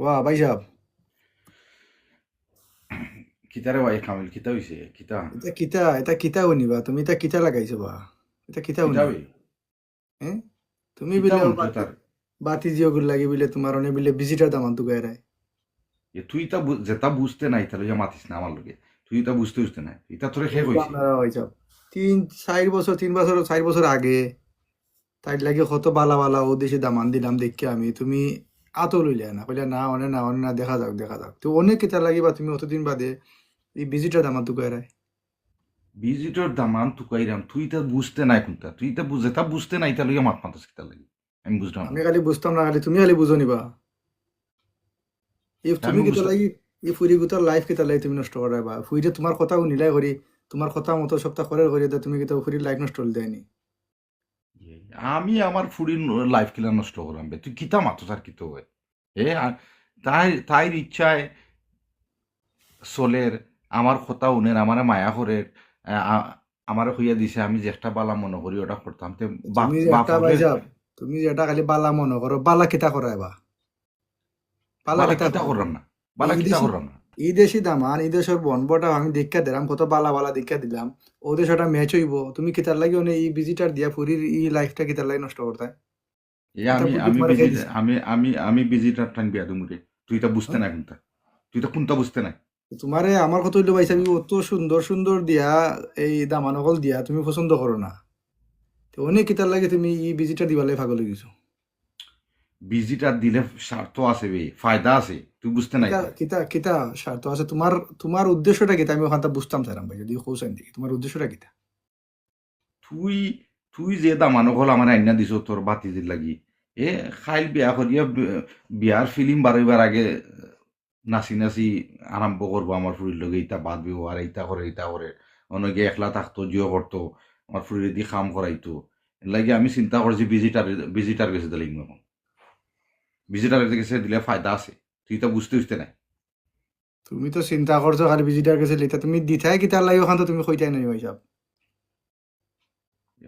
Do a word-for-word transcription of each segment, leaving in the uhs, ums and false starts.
বাহ ভাই সাহেব। কিতা রে ভাই কামিল, কিতা হইছে? কিতা? এটা কিতা, এটা কিতা হুনিবা তুমি? এটা কিতা লাগাইছো বা? এটা কিতা হুনিবা? হ্যাঁ? তুমি বিলে বাতি জিওগুর লাগি বিলে তোমার অনে বিলে ভিজিটার দামান তুকাইরায়। এ, তুই তা বু-, যেটা বুঝতে নাই, তাহলে ইয়া মাতিস না আমার লগে। তুই তা বুঝতে বুঝতে নাই। এটা তোরে খে কইছে? আপনারা ভাই সাহেব, তিন, চার বছর, তিন বছর, চার বছর আগে তাইর লাগি কত বালা বালা ও দেশে দামান দিলাম, দেখি আমি, তুমি আতো লইলে না, কইলে না, অনে না, অনে না, দেখা যাক, দেখা যাক। তো অনে কিতা লাগি বা তুমি অতদিন বাদে এই ভিজিটার দামান তুকাইরায়? ভিজিটার দামান তুকাইরাম, তুই তা বুঝতে নাই কোনটা, তুই তা বুঝে, তা বুঝতে নাই, তা লইয়া মাত মাতাস কিতা লাগি? আমি বুঝলাম না। আমি খালি বুঝতাম না, খালি তুমি খালি বুঝো নিবা। এই তুমি কিতা লাগি, এই ফুরি গুতার লাইফ কিতা লাগি তুমি নষ্ট করায় বা? ফুরিয়ে তোমার কথা হুনিলাই করি, তোমার কথা মতো সবটা করে করি, তা তুমি কিতা ফুরির লাইফ নষ্ট হইল দেয়নি? আমি আমার ফুরির লাইফ কিলা নষ্ট করাম বে? তুই কিতা মাতস আর কিতা হয়? এ, আ-, তাই, তাইর ইচ্ছায় চলের, আমার কথা হুনের, আমারে মায়া করের, আ-, আ-, আমারে কইয়া দিছে, আমি যে একটা বালা মনে করি ওটা করতাম। তে বাপ, তুমি যে বাপ একটা হলে ভাই সাহেব, তুমি যে একটা খালি বালা মনে করো, বালা কিতা করায় বা? বালা বালা কিতা কিতা করায়? করলাম না, বালা এই কিতা দেশি, করলাম না। এই দেশি দামান, এই দেশর বন বটা আমি দেখিয়া দিলাম, কত বালা বালা দেখিয়া দিলাম, ও দেশ ওটা ম্যাচ হইব। তুমি কিতার লাগি মানে এই ভিজিটার দিয়া ফুরির এই লাইফটা কিতার লাগি নষ্ট করতায়? এই আমি, আমি ভিজিটার, আমি, আমি, আমি ভিজিটার টান বিয়া দিমু রে। তুই তা বুঝতে না কোনটা, তুই তা কোনটা বুঝতে না। তোমারে আমার কথা হইলো ভাই সাহেব, অত সুন্দর সুন্দর দিয়া, এই দামান অকল দিয়া তুমি পছন্দ করো না, তো অনে কিতার লাগি তুমি এই ভিজিটার দিবার লাগি পাগল হয়ে গেছো? ভিজিটার দিলে স্বার্থ আছে বে, ফায়দা আছে, তুই বুঝতে নাই। কিতা, কিতা, কিতা স্বার্থ আছে? তোমার, তোমার উদ্দেশ্যটা কিতা? আমি ওখানটা বুঝতাম চাইলাম ভাই, যদি কৌশল দেখি তোমার উদ্দেশ্যটা কিতা? তুই, তুই যে দামান অকল আমার আইনা দিছ তোর বাতিজির লাগি, এ খাইল বিয়া করিয়া বি-, বিয়ার ফিল্ম বারইবার আগে নাচি নাচি আরম্ভ করবো আমার ফুরির লগে, ইতা বাদ ব্যবহার, ইতা করে, ইতা করে, অনেকে একলা থাকতো, জিও করতো, আমার ফুরির দি কাম করাইতো। এর লাগি আমি চিন্তা করছি ভিজিটার, ভিজিটার গেছে দিলে এখন। ভিজিটার গেছে দিলে ফায়দা আছে, তুই তো বুঝতে বুঝতে নাই। তুমি তো চিন্তা করছো খালি ভিজিটার গেছে দিতা, তুমি দিতায় কিতার লাগি ওখান তো তুমি কইতায় নাই ভাই সাহেব।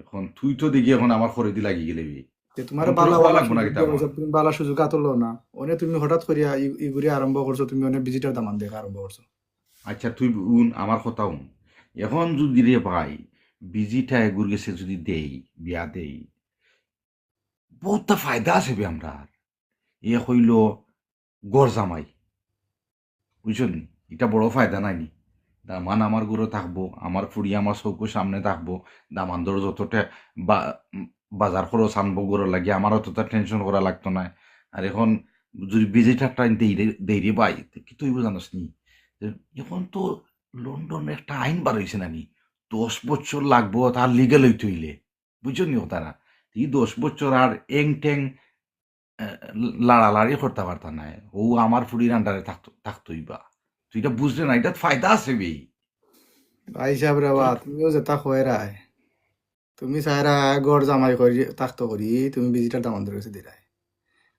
এখন তুই তো দেখি এখন আমার খরে দি লাগি গেলে বে। তোমার বালা লাগবো না কিতা, তুমি বালা সুযোগ আতো লো না, অনে তুমি হঠাৎ করিয়া ইগুরে আরম্ভ করছো, তুমি অনে ভিজিটার দামান দেখা আরম্ভ করছো। আচ্ছা তুই হুন আমার কথা হুন, এখন যদি রে ভাই ভিজিটা এগুর গেছে যদি দেই, বিয়া দেই, বহুতটা ফায়দা আছে বে আমরার। এ কইল ঘর জামাই, বুঝছো নি? ইটা বড় ফায়দা নাই নি? দামান আমার ঘরো থাকবো, আমার ফুরি আমার চউখর সামনে থাকবো, দামান্দর যতটা বা-, বাজার খরচ আনবো ঘরর লাগি, আমার অতটা টেনশন করা লাগতো নায়। আর এখন যদি ভিজিটার টাইম দেই রে, দেই রে ভাই, তে কিতা অইবো জানোস নি? এখন তো লন্ডনে একটা আইন বার অইছে না নি, দশ বছর লাগবো তার লিগ্যাল অইতে অইলে। বুঝছো নি কথাটা? ই দশ বছর আর এং টেং, আহ, লাড়ালাড়ি করতা পারতা নায়। ও আমার ফুরির আন্ডারে থাকতো, থাকতো অইবা। তুই ইটা বুঝলে না, ইটাত ফায়দা আছে বে। ভাই সাহেব রে বা, তুমিও যেটা কইরায়, তুমি চাইরায় ঘর জামাই করি থাকতো করি, তুমি ভিজিটার দামান্দর গেছে দিরায়।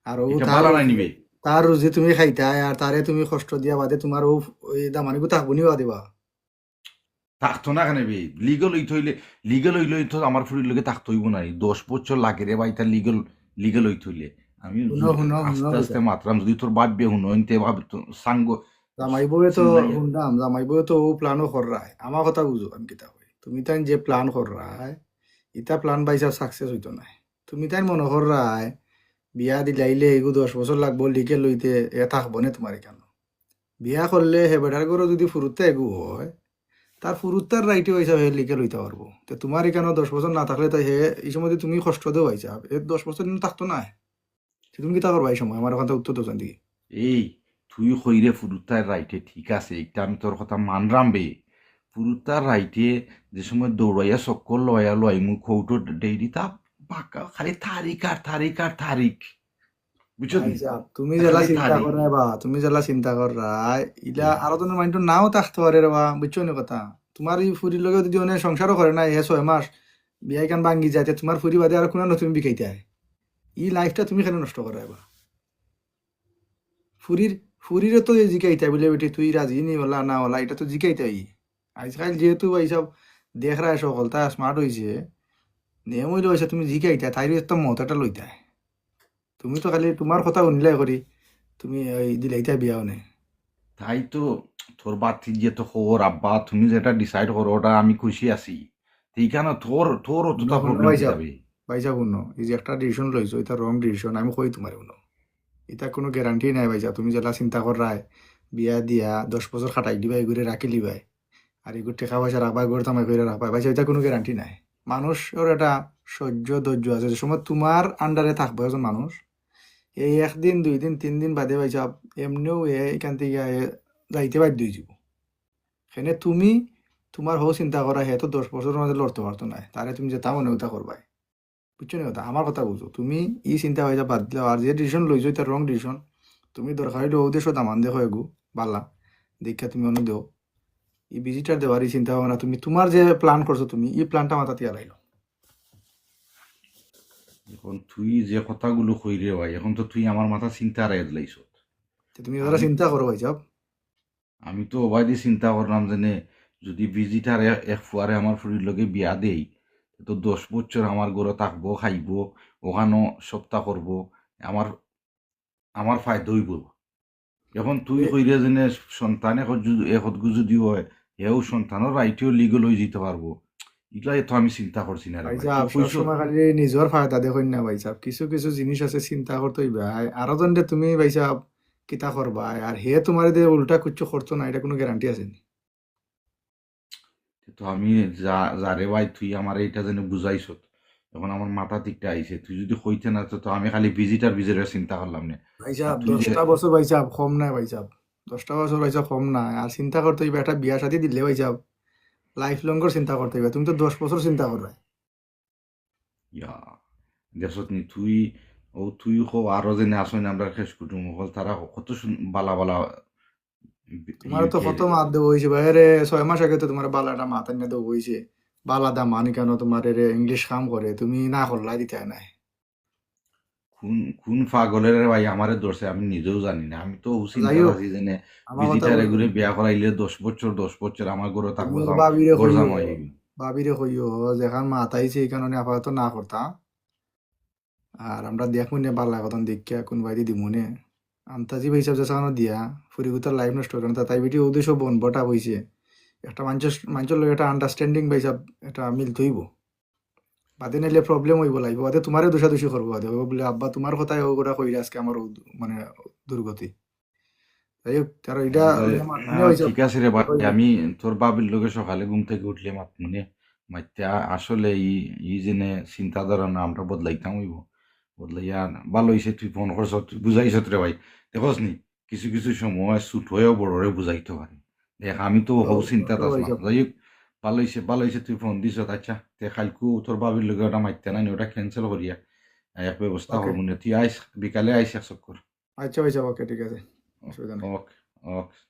আর ও ইটা তার বালা নাই রুজি, নি বে। তার রুজি তুমি খাইতায়, আর তারে তুমি কষ্ট দিয়া বাদে তোমার ও, ওই দামানিগু থাকবো নি বাদে বা? থাকতো না কেনে বে? লিগ্যাল অইতে অইলে, লিগ্যাল অইলে তো আমার ফুরির লগে থাকতো অইবো না। দশ বছর লাগে রে ভাই, তার লিগ্যাল, লিগ্যাল অইতে অইলে। আমি হুনো, যদি হুনো, হুনো আস্তে আস্তে কথা। মাতরাম, যদি তোর বাপ বে হুনো, ইনতে ভাব তো সাঙ্গ জামাই বউয়ে তো চিল্লাইয়া। হুনলাম, জামাই বউয়ে তো ও প্ল্যানও কররায়। আমার কথা বুঝো, আমি কিতা কই। তুমি তাইন যে প্ল্যান কররায়, ইটা প্ল্যান ভাই সাহেব সাকসেস অইতো নায়। তুমি তাইন মনো কররায়, বিয়া দিলাইলে এগু দশ বছর লাগবো, লিগ্যাল অইতে, এ থাকবো নে তোমার ইখানো। বিয়া করলে হে বেটার ঘরো যদি ফুরুত্তা এগু অয়, তার ফুরুত্তার রাইটে অইছে হে লিগ্যাল অইতা পারবো। তে তোমার ইখানো দশ বছর না থাকলে তো হে, ই সময় তুমি কষ্ট দেও ভাই সাহেব, এ দশ বছর ইনো থাকতো নায়। তে তুমি কিতা করবায় ই সময়? আমার ওখান থাকি উত্তর দেও চাইন দেখি। এই, তুই কইরে ফুরুত্তার রাইটে, ঠিক আছে, ইটা আমি তোর কথা মানরাম বে। ফুরুত্তার রাইটে যে সময় দৌড়াইয়া চক্কর লইয়া লইমু, খৌটো ডেইরি তা বাক্কা খালি তারিখ আর তারিখ আর তারিখ। বুঝছো নি? আচ্ছা, তুমি যেলা চিন্তা কররায় বা, তুমি যেলা চিন্তা কররায়, ইলা আরো জনর মাইন্ডো নাও থাকতো পারে রে বা, বুঝছো নি কথা? তোমার ই ফুরির লগে যদি অনে সংসারও করে না, এ ছয় মাস, বিয়া ইখান ভাঙ্গি যায়, তে তোমার ফুরি বাদে আর কুনানো তুমি বিকাইতায়? ই লাইফটা তুমি কেনে নষ্ট কররায় বা? ফুরির, ফুরিরে তো জিকাইতায় বুলে, "বেটি, তুই রাজি নি অলা না অলা", ইটা তো জিকাইতায়। আইজকাইল যেহেতু ভাই সাহেব দেখরায় সকলতা স্মার্ট অইছে, নিয়ম অইলে অইছে তুমি জিকাইতায়, তাইর একটা মত এটা লইতায়। তুমি তো খালি তোমার কথা হুনিলাই করি, তুমি এই দিলাইতা বিয়া অনে। তাই তো, তোর বাতি যে তো খবর, আব্বা, তুমি যেটা decide করো, ওটা আমি খুশি আছি। ঠিক আছে, তোর, তোর অতটা না, problem ভাই সাহেব, যাবে। ভাই সাহেব, হুনো, এই যে একটা decision লইছো, এটা wrong decision, আমি কই তোমারে, হুনো। এটা কোনো guarantee নাই ভাই সাহেব, তুমি যেটা চিন্তা কররায়, বিয়া দিয়া দশ বছর খাটাই দিবায়, এগুরে রাখি লিবায়, আর এগুর টেকা পয়সা রাখবায়, ঘর জামাই করিয়া রাখবায়, ভাই সাহেব, এটা কোনো guarantee নাই। মানুষর একটা সহ্য ধৈর্য আছে, যে সময় তোমার under-এ থাকবো একজন মানুষ, এই একদিন, দুই দিন, তিন দিন বাদে ভাই সাহেব, এমনেউ এ এখান থাকি এ যাইতে বাধ্য অইযিবো। এখানে তুমি, তোমার হউ চিন্তা করা, হে তো দশ বছরর মাঝে লড়তে পারতো নায়, তারে তুমি যেটা মনে অয় ওটা করবায়, বুঝছো নি কথা? আমার কথা বুঝো, তুমি ই চিন্তা ভাবনা বাদ দিলাও, আর যে decision লইছো, এটা wrong decision। তুমি দরকার অইলে অউ দেশো দামান দেখো এগু, বালা, দেখিয়া তুমি অনো দেও। ই visitor দেওয়ার ই চিন্তা ভাবনা, তুমি তোমার যে plan করছো, তুমি ই plan-টা মাথাত আলাইলো। এখন তুই যে কথাগুলো কইরে ভাই, এখন তো তুই আমার মাথা চিন্তা হারাই দিলাইছস। তে তুমি ওরা আমি চিন্তা করো ভাই সাহেব। আমি তো অবায়দি চিন্তা করলাম যে নে, যদি visitor এ-, এক ফুয়ারে আমার ফুরির লগে বিয়া দেই, তো দশ বছর আমার ঘরো থাকবো, খাইবো, ওখানো সবতা করবো, আমার, আমার ফায়দা অইবো। এখন তুই এ- কইরে যে নে সন্তান একত যু-, একতগু যদি অয়, হেও সন্তানর right-এও legal অইযিতে পারবো, ইগুলা তো আমি চিন্তা করছি না রে ভাই ভাই। সাহেব, তুই কইছস সবসময় খালি নিজর ফায়দা দেখইন না ভাই সাহেব, কিছু কিছু জিনিস আছে চিন্তা করতে অইবো। আ-, আরো জনরে তুমি ভাই সাহেব কিতা করবায়, আর হে তোমারে দে উল্টা কিচ্ছু করতো না, এটা কোনো guarantee আছে নি? তো আমি যা-, যারে ভাই তুই আমারে এটা যেন বুঝাইছত, এখন আমার মাথাত একটা আইছে, তুই যদি কইতে না তো, তো আমি খালি visitor visitor চিন্তা করলাম নে। ভাই সাহেব, আর তুই যে দশটা বছর ভাই সাহেব কম নায় ভাই সাহেব, দশটা বছর ভাই সাহেব কম নায়। আর চিন্তা করতে অইবো, একটা বিয়া শাদী দিলে ভাই সাহেব life long-র চিন্তা করতে অইবো, তুমি তো দশ বছর চিন্তা কররায়। ইয়া, দেখছত নি তুই, ও তুই কো আরো যেন আছইন আমরার খেশ কুটুম অকল, তারা কত সুন-, বালা বালা বি-, তোমারে তো ইউকে কত মাত দেওয়া অইছে ভাই রে, ছয় মাস আগে তো তোমারে বালা একটা মাত আনিয়া দেওয়া অইছে, বালা দামান কেন তোমার রে, English কাম করে, তুমি না করলা দিতায় নায়। কোন, কোন পাগলে রে ভাই আমারে ধরছে, আমি নিজেও জানি না। আমি তো অউ চিন্তা যাই হোক, আছি যে নে, আমার কথা visitor বলবো। এগুরে বিয়া করাইলে দশ বছর, দশ বছর আমার ঘরো থাকবো, তুমি জাম-, বাবিরে ঘর কইও, জামাই অইবো। বাবিরে কইও, যেখান মাত আইছে, এই কারণে আপাতত না করতা। আর আমরা দেখমু নে, বালা কতন দেখিয়া, কোন বায়দি দিমু নে। আন্তাজি ভাই সাহেব যেসানো দিয়া, ফুরিগুতার life নষ্ট করে না, তাই বেটি অউ দেশো বন বটা অইছে। একটা মানষর, মানষর লগে একটা understanding ভাই সাহেব, একটা মিলতে অইবো। বাদে নাইলে problem অইবো লাগবো, বাদে তোমারে দোষাদোষি করবো, বাদে অইবো বুলে, "আব্বা, তোমার কথায় অউ কথা কইরা আজকে আমার অউ দু-, মানে দুর্গতি।" যাই হোক, কারণ এটা আরে, অইলে আমার, আহ, অইছে ঠিক আছে রে ভাই, অইলে আমি তোর বাবির লগে সকালে ঘুম থাকি উঠলে মাত-, মানে, মাইতে আ-, আসলে ই, ই যেনে চিন্তাধারা না আমরা বদলাইতাম অইবো। বদলাইয়া ভালা অইছে তুই ফোন করছত, তুই বুঝাইছত রে ভাই। দেখোস নি, কিছু কিছু সময় ছোটয় বড়রে বুঝাইতো পারে। দেখ, আমি তো হউ চিন্তাত আছলাম। যাই হোক, ভালা অইছে, ভালা অইছে তুই ফোন দিছত। আচ্ছা, তে কাইলকু তোর বাবির লগে ওটা মাইতে না নি, ওটা cancel করিয়া, আহ, এক ব্যবস্থা করমু নে। তুই আইস, বিকালে আইস এক চক্কর। আচ্ছা ভাই সাহেব, ওকে, ঠিক আছে, অসুবিধা নাই। ওকে, ওকে।